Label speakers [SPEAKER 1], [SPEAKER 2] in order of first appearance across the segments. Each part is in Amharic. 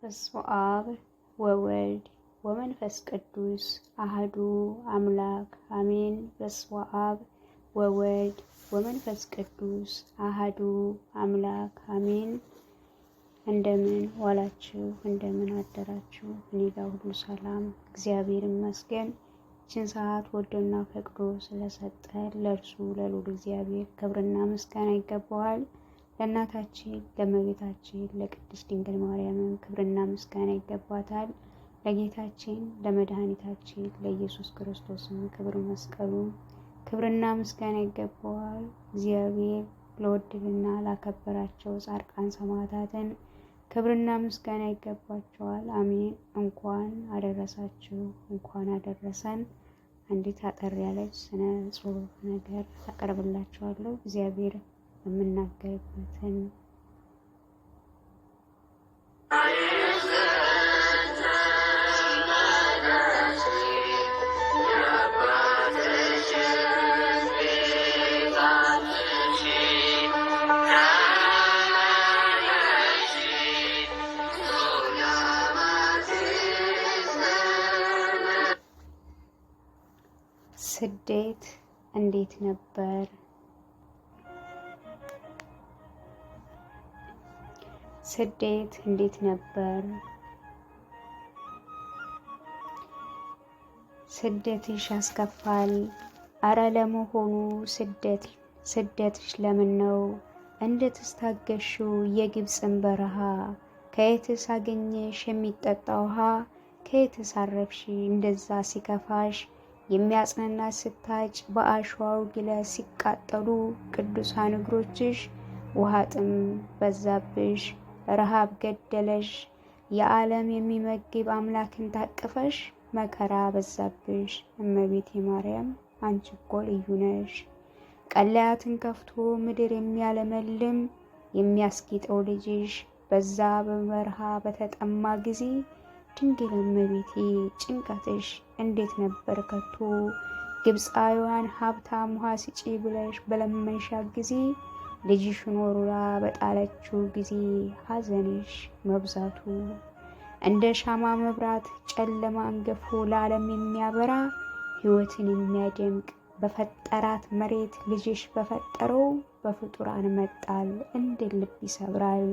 [SPEAKER 1] በስመ አብ ወወልድ ወመንፈስ ቅዱስ አህዱ አምላክ አሜን። በስመ አብ ወወልድ ወመንፈስ ቅዱስ አህዱ አምላክ አሜን። እንደምን ዋላችሁ? እንደምን አደራችሁ? እኔ ጋር ሁሉ ሰላም እግዚአብሔር ይመስገን። ይህችን ሰዓት ወዶና ፈቅዶ ስለሰጠን ለእርሱ ለልዑል እግዚአብሔር ክብርና ምስጋና ይገባዋል። ለእናታችን ለእመቤታችን ለቅድስት ድንግል ማርያምም ክብርና ምስጋና ይገባታል። ለጌታችን ለመድኃኒታችን ለኢየሱስ ክርስቶስም ክብር መስቀሉ ክብርና ምስጋና ይገባዋል። እግዚአብሔር ለወደደና ላከበራቸው ጻድቃን ሰማዕታትን ክብርና ምስጋና ይገባቸዋል። አሜን። እንኳን አደረሳችሁ፣ እንኳን አደረሰን። አንዲት አጠር ያለች ስነ ጽሑፍ ነገር አቀርብላችኋለሁ። እግዚአብሔር የምናገርበትን ስደት እንዴት ነበር? ስደት እንዴት ነበር? ስደትሽ ያስከፋል። አረ ለመሆኑ ስደትሽ ለምን ነው? እንዴትስ ታገሽው የግብፅን በረሃ? ከየትስ አገኘሽ የሚጠጣ ውሃ? ከየትስ አረፍሽ እንደዛ ሲከፋሽ? የሚያጽናና ስታጭ በአሸዋው ግለ ሲቃጠሉ ቅዱሳን እግሮችሽ፣ ውሃ ጥም በዛብሽ፣ ረሃብ ገደለሽ። የዓለም የሚመግብ አምላክን ታቅፈሽ መከራ በዛብሽ። እመቤቴ ማርያም አንቺ እኮ ልዩ ነሽ። ቀለያትን ከፍቶ ምድር የሚያለመልም የሚያስጌጠው ልጅሽ በዛ በበረሃ በተጠማ ጊዜ ድንግል እመቤቴ ጭንቀትሽ እንዴት ነበር ከቶ? ግብፃውያን ሀብታም ውሃ ስጪ ብለሽ በለመንሻት ጊዜ ልጅሽን ወርውራ በጣለችው ጊዜ ሐዘንሽ መብዛቱ እንደ ሻማ መብራት ጨለማን ገፎ ለዓለም የሚያበራ ሕይወትን የሚያደምቅ በፈጠራት መሬት ልጅሽ በፈጠረው በፍጡራን መጣል እንደ ልብ ይሰብራል።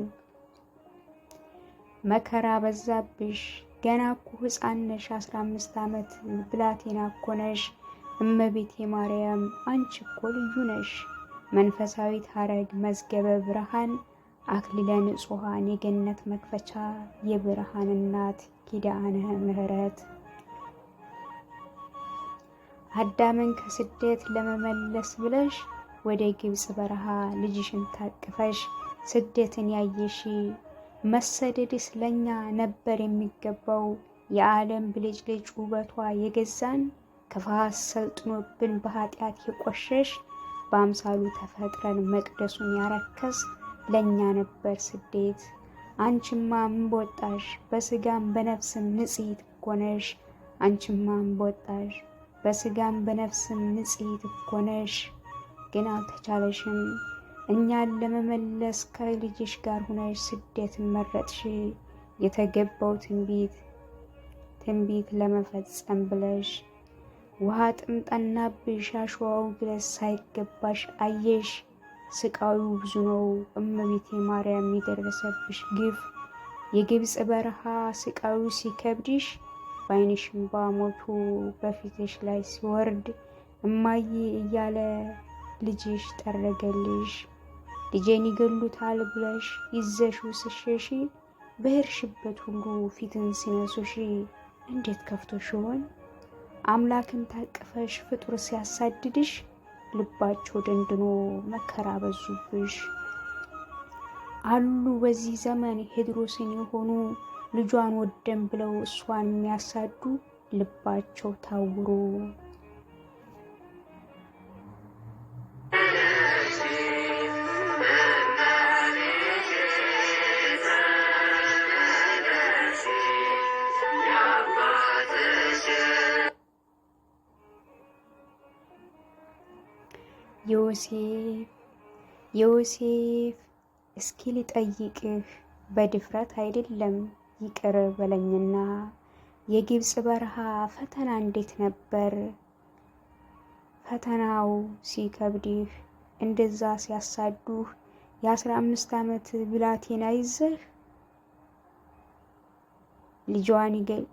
[SPEAKER 1] መከራ በዛብሽ። ገና እኮ ሕፃን ነሽ፣ 15 ዓመት ብላቴና እኮ ነሽ። እመቤቴ ማርያም አንቺ እኮ ልዩ ነሽ። መንፈሳዊት ሐረግ መዝገበ ብርሃን አክሊለ ንጹሐን የገነት መክፈቻ የብርሃን እናት ኪዳነ ምሕረት አዳምን ከስደት ለመመለስ ብለሽ ወደ ግብፅ በረሃ ልጅሽን ታቅፈሽ ስደትን ያየሽ መሰደድስ ለኛ ነበር የሚገባው። የዓለም ብልጭልጭ ውበቷ የገዛን ክፋት ሰልጥኖብን በኃጢአት የቆሸሽ በአምሳሉ ተፈጥረን መቅደሱን ያረከስ ለእኛ ነበር ስደት። አንቺማ ምን በወጣሽ በስጋም በነፍስም ንጽሕት እኮ ነሽ። አንቺማ ምን በወጣሽ በስጋም በነፍስም ንጽሕት እኮ ነሽ። ግን አልተቻለሽም። እኛን ለመመለስ ከልጅሽ ጋር ሁነሽ ስደትን መረጥሽ። የተገባው ትንቢት ለመፈጸም ብለሽ ውሃ ጥም ጠናብሽ፣ አሸዋው ግለስ ሳይገባሽ አየሽ። ስቃዩ ብዙ ነው እመቤቴ ማርያም የደረሰብሽ ግፍ። የግብፅ በረሃ ስቃዩ ሲከብድሽ በዓይንሽ እንባ ሞልቶ በፊትሽ ላይ ሲወርድ እማዬ እያለ ልጅሽ ጠረገልሽ። ልጄን ይገሉታል ብለሽ ይዘሽው ስሸሺ በሄድሽበት ሁሉ ፊትን ሲነሱሽ እንዴት ከፍቶሽ ይሆን? አምላክን ታቅፈሽ ፍጡር ሲያሳድድሽ ልባቸው ደንድኖ መከራ በዙብሽ። አሉ በዚህ ዘመን ሄድሮስን የሆኑ ልጇን ወደን ብለው እሷን የሚያሳዱ ልባቸው ታውሮ። ዮሴፍ ዮሴፍ እስኪ ልጠይቅህ በድፍረት አይደለም ይቅር በለኝና። የግብፅ በረሃ ፈተና እንዴት ነበር? ፈተናው ሲከብድህ እንደዛ ሲያሳዱህ የ15 ዓመት ብላቴና ይዘህ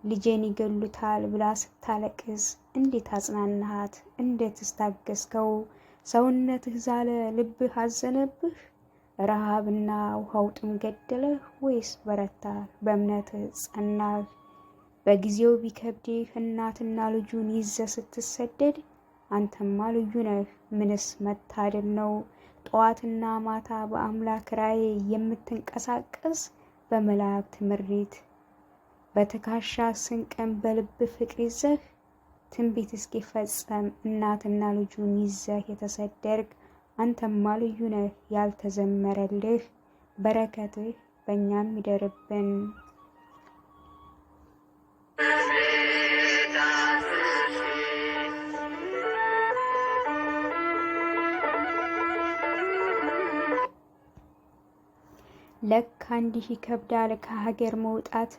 [SPEAKER 1] ልጄን ይገሉታል ብላ ስታለቅስ እንዴት አጽናናሃት? እንዴት እስታገስከው? ሰውነትህ ዛለ፣ ልብህ አዘነብህ? ረሃብና ውሃው ጥም ገደለህ ወይስ በረታህ? በእምነትህ ጸናህ? በጊዜው ቢከብድህ እናትና ልጁን ይዘህ ስትሰደድ አንተማ ልዩ ነህ፣ ምንስ መታደል ነው። ጠዋትና ማታ በአምላክ ራእይ የምትንቀሳቀስ በመላእክት ምሪት በትከሻ ስንቅን በልብ ፍቅር ይዘህ ትንቢት እስኪፈጸም እናትና ልጁን ይዘህ የተሰደርክ አንተማ ልዩ ነህ፣ ያልተዘመረልህ በረከትህ በእኛም ይደርብን። ለካ እንዲህ ይከብዳል ከሀገር መውጣት።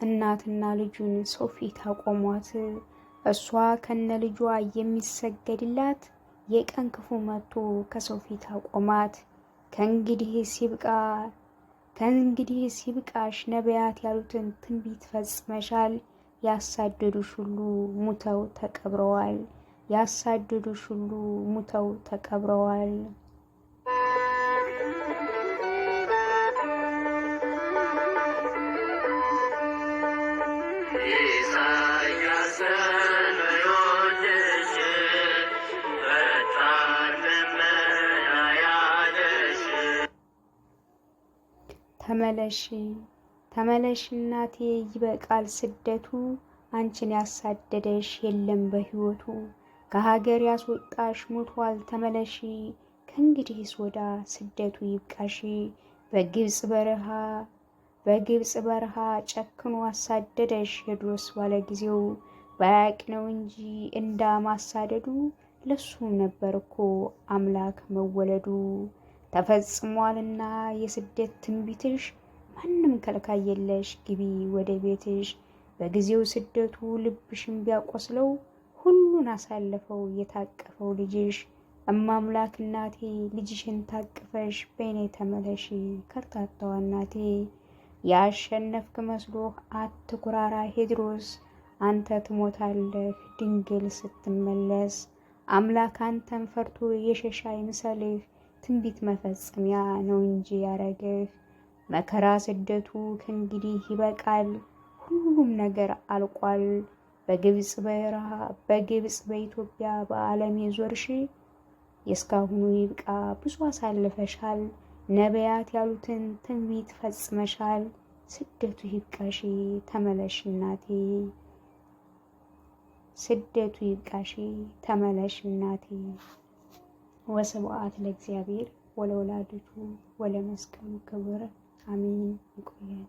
[SPEAKER 1] እናትና ልጁን ሰው ፊት አቆሟት። እሷ ከነ ልጇ የሚሰገድላት የቀን ክፉ መጥቶ ከሰው ፊት አቆማት። ከእንግዲህ ሲብቃ ከእንግዲህ ሲብቃሽ ነቢያት ያሉትን ትንቢት ፈጽመሻል። ያሳደዱሽ ሁሉ ሙተው ተቀብረዋል። ያሳደዱሽ ሁሉ ሙተው ተቀብረዋል።
[SPEAKER 2] ኢሳይያስን ይወድሽ ፈጣን ልመና ያለሽ።
[SPEAKER 1] ተመለሽ ተመለሽ እናቴ ይበቃል ስደቱ፣ አንቺን ያሳደደሽ የለም በሕይወቱ። ከሀገር ያስወጣሽ ሞቷል ተመለሺ፣ ከእንግዲህስ ወዳ ስደቱ ይብቃሽ። በግብፅ በረሃ በግብፅ በረሃ ጨክኖ አሳደደሽ ሄሮድስ ባለጊዜው፣ ባያቅ ነው እንጂ እንዳ ማሳደዱ ለሱም ነበር እኮ አምላክ መወለዱ። ተፈጽሟልና የስደት ትንቢትሽ፣ ማንም ከልካይ የለሽ ግቢ ወደ ቤትሽ። በጊዜው ስደቱ ልብሽን ቢያቆስለው ሁሉን አሳለፈው የታቀፈው ልጅሽ። እማምላክ እናቴ ልጅሽን ታቅፈሽ በእኔ ተመለሺ ከርታታዋ እናቴ። ያሸነፍክ መስሎህ አትኩራራ ሄድሮስ፣ አንተ ትሞታለህ ድንግል ስትመለስ። አምላክ አንተን ፈርቶ የሸሻ አይምሰልህ፣ ትንቢት መፈጸሚያ ነው እንጂ ያረግህ። መከራ ስደቱ ከእንግዲህ ይበቃል፣ ሁሉም ነገር አልቋል። በግብፅ በረሃ በግብፅ በኢትዮጵያ በዓለም የዞርሽ የእስካሁኑ ይብቃ ብዙ አሳልፈሻል። ነቢያት ያሉትን ትንቢት ፈጽመሻል። ስደቱ ይብቃሽ ተመለሽ እናቴ። ስደቱ ይብቃሽ ተመለሽ እናቴ። ወስብሐት ለእግዚአብሔር ወለወላዲቱ ወለመስቀሉ ክቡር አሜን። ይቆያል።